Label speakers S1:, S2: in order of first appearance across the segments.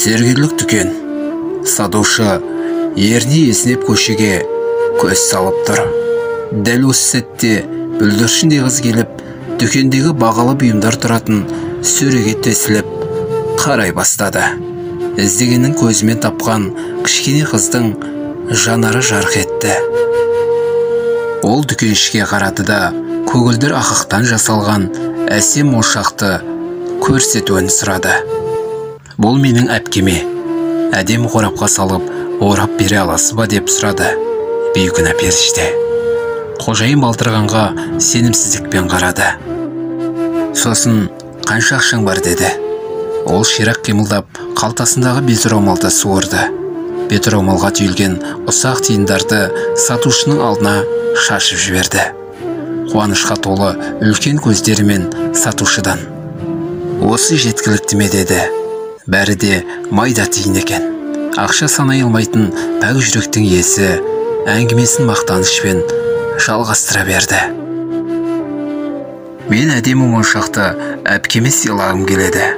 S1: Зергерлік дүкен. Сатушы ерні есінеп көшеге көз салып тұр. Дәл осы сәтте бүлдіршіндей қыз келіп, дүкендегі бағалы бұйымдар тұратын сөреге тесіліп қарай бастады. Іздегенін көзімен тапқан кішкене қыздың жанары жарқ етті. Ол дүкеншіге қарады да, көгілдір ақықтан жасалған әсем моншақты көрсетуін сұрады. Бұл менің әпкеме. Әдемі қорапқа салып, орап бере аласыз ба деп сұрады бейкүнә періште. Қожайын балтырғанға сенімсіздікпен қарады. Сосын қанша ақшаң бар деді. Ол ширақ қимылдап, қалтасындағы бет орамалды суырды. Бет орамалға түйілген ұсақ тиындарды сатушының алдына шашып жіберді. Қуанышқа толы үлкен көздерімен сатушыдан: «Осы жеткілікті ме?» деді. Бәрі де майда тиын екен. Ақша санай алмайтын пәк жүректің иесі әңгімесін мақтанышпен жалғастыра берді. Мен әдемі моншақты әпкеме сыйлағым келеді.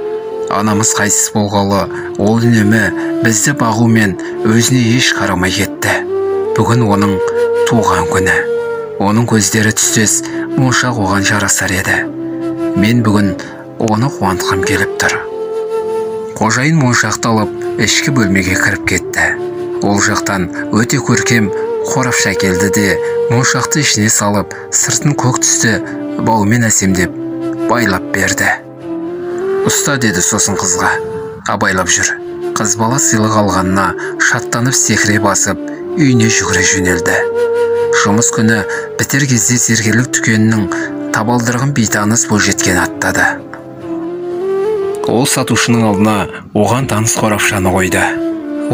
S1: Анамыз қайтыс болғалы ол үнемі бізді бағумен өзіне еш қарамай кетті. Бүгін оның туған күні. Оның көздері түстес моншақ оған жарасар еді. Мен бүгін оны қуантқым келіп тұр. Қожайын моншақты алып, ішкі бөлмеге кіріп кетті. Ол жақтан өте көркем қорапша келді де, моншақты ішіне салып, сыртын көк түсті баумен әсемдеп байлап берді. Ұста деді сосын қызға. Абайлап жүр. Қыз бала сыйлық алғанына шаттанып секіре басып, үйіне жүгіре жөнелді. Жұмыс күні бітер кезде зергерлік дүкенінің табалдырығын бейтаныс бойжеткен аттады. Ол сатушының алдына оған таныс қорапшаны қойды.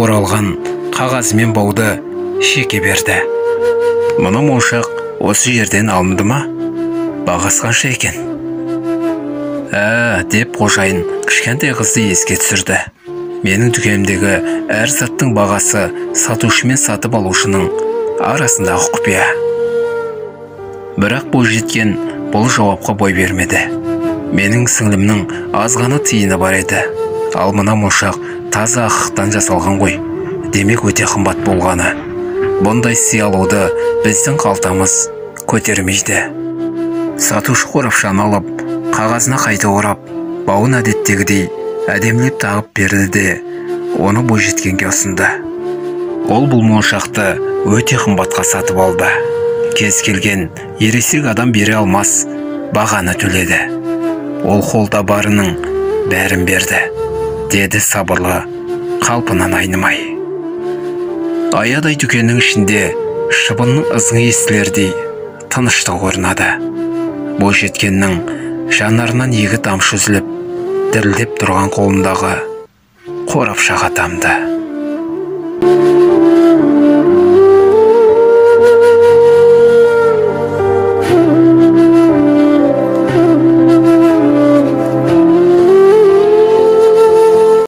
S1: Оралған қағазымен бауды шеке берді. Мұны моншақ осы жерден алынды ма? Бағасы қанша екен? Деп қожайын кішкентай қызды еске түсірді. Менің дүкенімдегі әр заттың бағасы сатушы мен сатып алушының арасындағы құпия. Бірақ бойжеткен бұл жауапқа бой бермеді. Менің сіңлімнің аз ғана тиыны бар еді. Ал мына моншақ таза ақықтан жасалған ғой. Демек өте қымбат болғаны. Бұндай сый алуды біздің қалтамыз көтермейді. Сатушы қорапшаны алып, қағазына қайта орап, бауын әдеттегідей әдемілеп тағып берді де, оны бойжеткенге ұсынды. Ол бұл моншақты өте қымбатқа сатып алды. Кез келген ересек адам бере алмас бағаны төледі. Ол қолда барының бәрін берді, деді сабырлы қалпынан айнымай. Аядай дүкеннің ішінде шыбынның ызыңы естілердей тыныштық орнады. Бойжеткеннің жанарынан екі тамшы үзіліп, дірілдеп тұрған қолындағы қорапшаға тамды.